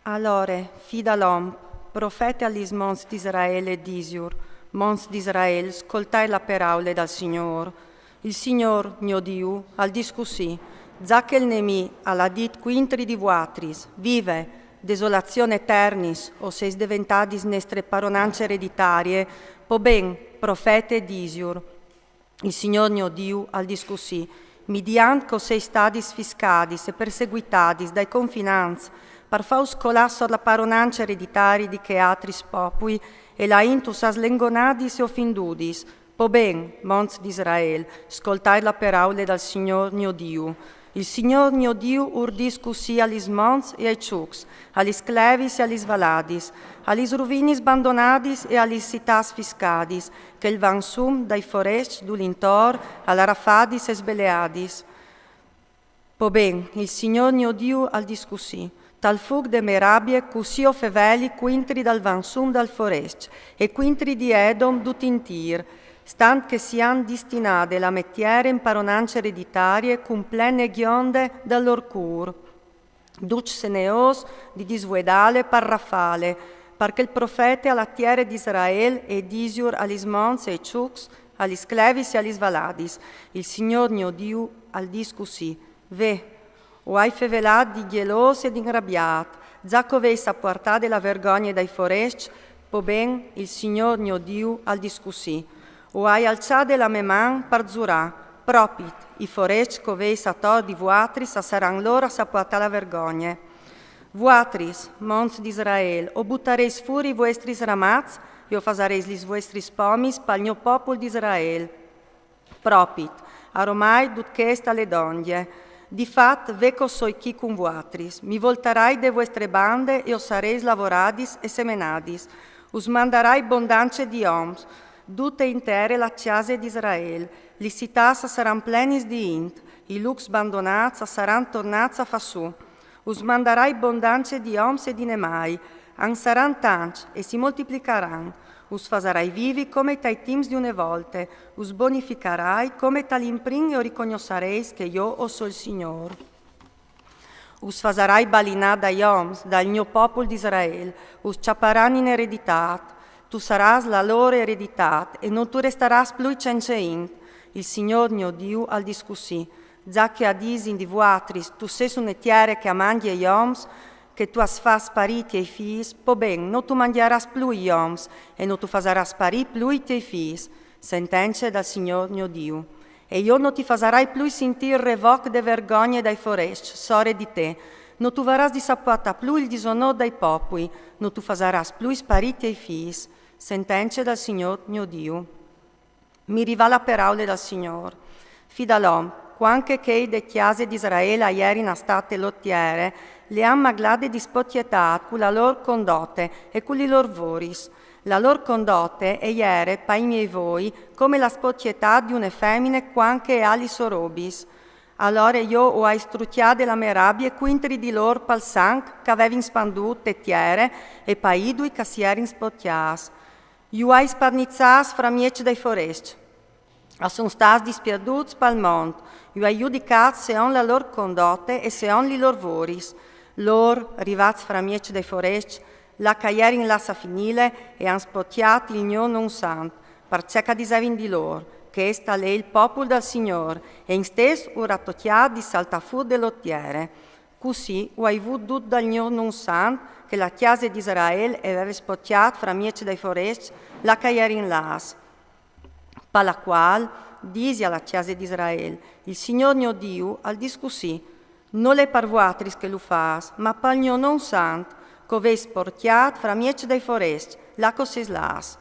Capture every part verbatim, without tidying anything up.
Alore, fi da l'om, profete a lis monts d'Israel e disiur: Monts d'Israel, scoltait la peraule dal Signôr. Il Signôr, gno Diu, al dîs cussì: Za che il nemì al à dit cuintri di vuatris: Vive, desolazion eternis, o seis deventadis nestre paronance ereditarie, po ben, profete e disiur: Il Signôr gno Diu al dîs cussì: midiant che o seis stadis fiscadis e perseguitadis dai confinants, par fâus colâ sot la paronance ereditarie di chei altris popui, e la int us à slengonadis e ofindudis. Po ben, monts d'Israel, scoltait la peraule dal Signôr gno Diu. Il Signôr gno Diu ur dîs cussì a lis monts e ai çucs, a lis clevis e a lis valadis, a lis ruvinis bandonadis e a lis citâts fiscadis, che il vansum dai forescj dulintor al à rafadis e sbeleadis. Po ben, il Signôr gno Diu al dîs cussì: Tal fûc de mê rabie cussì o feveli cuintri dal vansum dal forescj e cuintri di Edom dut intîr, stant che si àn distinade la mê tiere in paronance ereditarie cun plene gjonde dal lôr cûr, ducj seneôs di disvuedâle par rafâle, par che il profete a la tiere d'Israel e disiur a lis monts e ai çucs, a lis clevis e a lis valadis: Il Signôr gno Diu al dîs cussì: Ve, o ai fevelât di gjelôs e di inrabiât, za che o veis sapuartade la vergogne dai forescj. Po ben, il Signôr gno Diu al dîs cussì: O ai alçade la mê man par zurâ: propit, i forescj che o veis ator di vuatris a saran lôr a sapuartâ la vergogne. Vuatris, monts d'Israel, o butareis fûr i vuestris ramaçs e o fasareis lis vuestris pomis pal gno popul d'Israel. Propit, aromai dut chest al è dongje. Di fat, ve che o soi chi cun vuatris, mi voltarai de vuestre bande e o sareis lavoradis e semenadis. Us mandarai bondance di oms, dute intere la cjase d'Israel. Lis citâts a saran plenis di int, i lûcs bandonâts a saran tornâts a fâ sù. Us mandarai bondance di oms e di nemâi, an saran tancj e si moltiplicaran. Us fasarai vivi come tai timps di une volte, us bonificarai come tal imprin e o ricognossareis che jo o soi il Signôr. Us fasarai balinâ dai oms, dal gno popul d'Israel, us cjaparan in ereditât. Tu sarâs la lôr ereditât e no tu restarâs plui cence int. Il Signôr gno Diu al dîs cussì: Za che a disin di vuatris: Tu sês une tiere che a mangjie i oms, che tu âs fat sparî i tiei fîs, po ben, no tu mangjarâs plui i oms e no tu fasarâs sparî plui i tiei fîs. Sentence dal Signôr gno Diu. E jo no ti fasarai plui sintî il revoc de vergogne dai forescj sore di te. No tu varâs di sapuartâ plui il disonôr dai popui, no tu fasarâs plui sparî i tiei fîs. Sentence dal Signôr gno Diu. Mi rivà la peraule dal Signôr. Fi da l'om, cuant che chei de cjase d'Israel a jerin a stâ te lôr tiere, le àn maglade di spotjetât cu la lôr condote e cu lis lôr voris. La lôr condote e jere pai miei voi come la spotjetât di une femine cuant che e à lis sôs robis. Alore jo o ai strucjade la mê rabie cuintri di lôr pal sanc che a vevin spandût te tiere e pai idui che si jerin spotjâts. Ju ai sparniçâts framieç dai forescj. A son stâts dispierdûts pal mont. Ju ai judicâts seont la lôr condote e seont lis lôr voris. Lôr, rivâts framieç dai forescj, là che a jerin lâts a finîle, e àn spotjât il gno non sant, parcè che a disevin di lôr: Chest al è il popul dal Signôr, e instès ur à tocjât di saltâ fûr de lôr tiere. Cussì o ai vût dut dal gno non sant che la cjase d'Israel e veve spotjât framieç dai forescj là che a jerin lâts. Pa la cuâl, disi a la cjase d'Israel: Il Signôr gno Diu al dîs cussì: Nol è par vuatris che lu fâs, ma pal gno non sant, che o veis spotjât framieç dai forescj là che o seis lâts.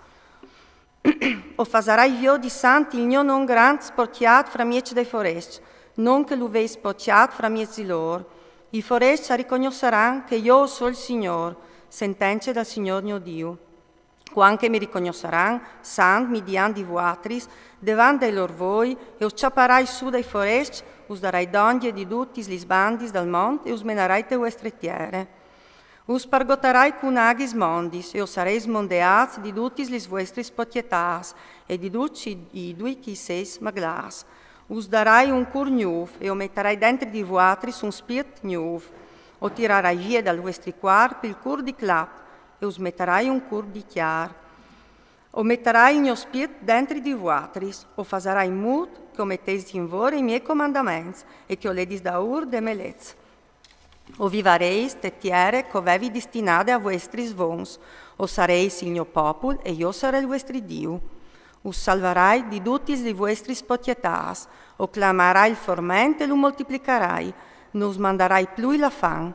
O fasarai viodi sant il gno non grant spotjât framieç dai forescj, non che lu veis spotjât framieç di lôr. I forescj a ricognossaran che jo o soi il Signôr. Sentence dal Signôr gno Diu. Cuant che mi ricognossaran sant midiant di vuatris, devant dai lôr voi, e us cjaparai sù dai forescj, us darai dongje di dutis lis bandis dal mont e us menarai te vuestre tiere. Us pargotarai cun aghis mondis e o sareis mondeâts di dutis lis vuestris spotjetâts e di ducj idui che i seis maglâts. Us darai un cûr gnûf e o metarai dentri di vuatris un spirt gnûf. O tirarai vie dal vuestri cuarp il cûr di clap e us metarai un cûr di cjar. O metarai il gno spirt dentri di vuatris, o fasarai in mût che o meteis in vore i miei comandaments e che o ledis daûr de mê leç. O vivareis te tiere che o vevi distinade a vuestris vons, o sareis il gno popul e jo o sarai il vuestri Diu. Us salvarai di dutis li vuestris potietâts, o clamarai il forment e lu moltiplicarai, no us mandarai plui la fam.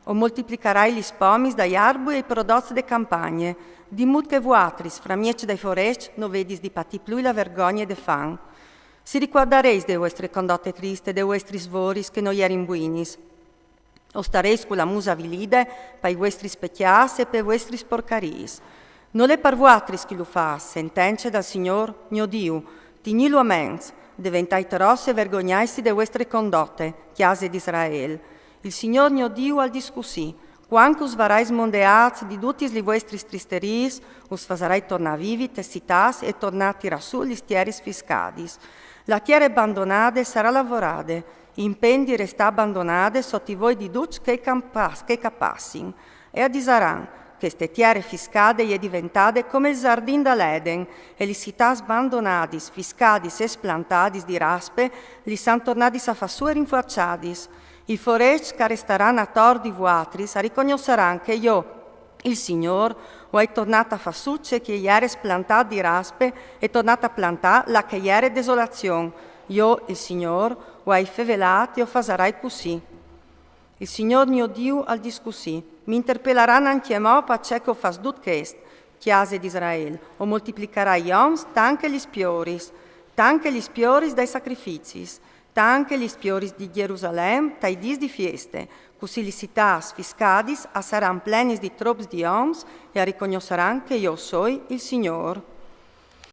O moltiplicarai lis pomis dai arbui e i prodots de campagne, di mût che vuatris, framieç dai forescj, no vedis di patî plui la vergogne de fam. Si ricuardareis de vuestre condote triste, de vuestris svoris che no jerin buinis. O stareis cu la muse avilide pai vuestris pecjâts e pe vuestris porcariis. Nol è par vuatris che lu fâs, sentence dal Signôr gno Diu, tignîlu a ments, deventait ros e vergognaitsi de vuestre condote, cjase di Israel. Il Signôr gno Diu al dîs cussì: Cuant che us varai smondeâts di dutis li vuestris tristariis, us fasarai tornâ a vivi tes citâts e tornâ a tirâ sù lis tieris fiscadis. La tiere bandonade sarà lavorade, impent di restâ bandonade sot i voi di ducj chei che a pas-, chei che a passin. E a disaran: Cheste tiere fiscade e je diventade come il zardin dal Eden, e lis citâts bandonadis, fiscadis e splantadis di raspe, lis àn tornadis a fâ sù e rinfuaçadis. I forescj che a restaran ator di vuatris a ricognossaran che jo, il Signôr, o ai tornât a fâ sù ce che e jere splantât di raspe e tornât a plantâ là che e jere desolazion. Jo, il Signôr, o ai fevelât e o fasarai cussì. Il Signôr gno Diu al dîs cussì: Mi interpelaran ancjemò parcè che o fâs dut chest, cjase di Israel, o moltiplicarai i oms tant che lis pioris, tant che lis pioris dai sacrificis, tant che lis pioris di Jerusalem tai dîs di fieste, cussì lis citâts fiscadis a saran plenis di trops di oms e a ricognossaran che jo o soi il Signôr.